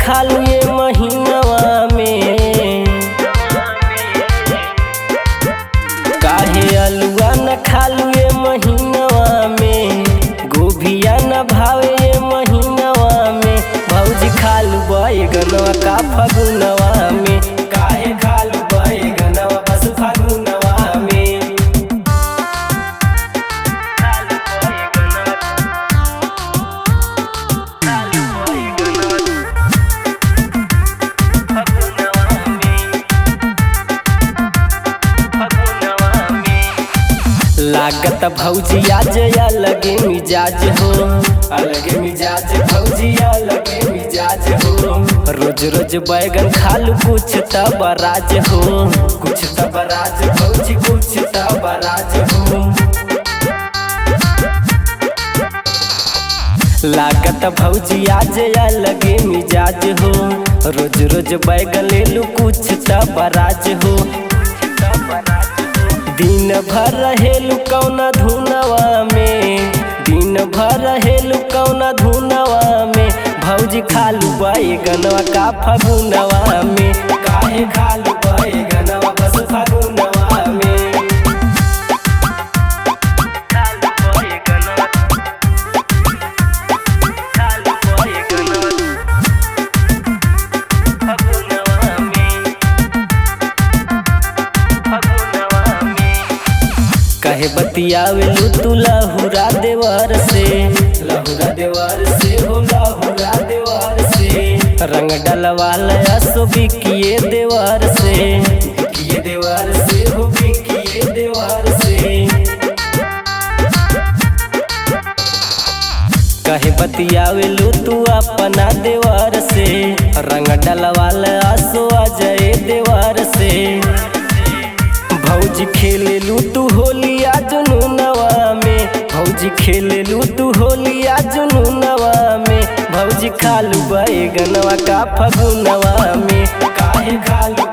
खालू ये महीनवा में, काहे अलुआ न खालू ये महीनवा में, गोभिया न भावे ये महीनवा में, भौजी खालू बैगनवा का फगुनवा में, काहे खालू बैगनवा बस फगुनवा में। लागत भौजी आज अलगे मिजाज हो, अलगे मिजाज भौजी अलगे मिजाज हो, रोज रोज बैगन खालू कुछ तबराज हो, कुछ तबराज भौजी कुछ तबराज हो। लागत भौजी आज अलगे मिजाज हो, रोज रोज बैगन ले लू कुछ तबराज हो, दिन भर रहेलू कौना धुनवा में, दिन भर रहेलू कौना धुनवा में, भौजी खालू बैगनवा का फगुनवा में, काहे खालू बैगनवा बस फगुनवा में। कहे बतियावेलू तू लहुरा देवर से, लहुरा देवर से हो लहुरा देवर से, रंग डलवाल असो बिकिए देवर से, बिकिए देवर से हो बिकिए देवर से। कहे बतियावेलू तू अपना देवर से, रंग डलवाल असो अजय देवर से, भौजी खेलेलू तू होलिया जुनूनवा में, भौजी खेलेलू तू होलिया जुनूनवा में, भौजी खालू बैगनवा का फगुनवा में, काहे खालू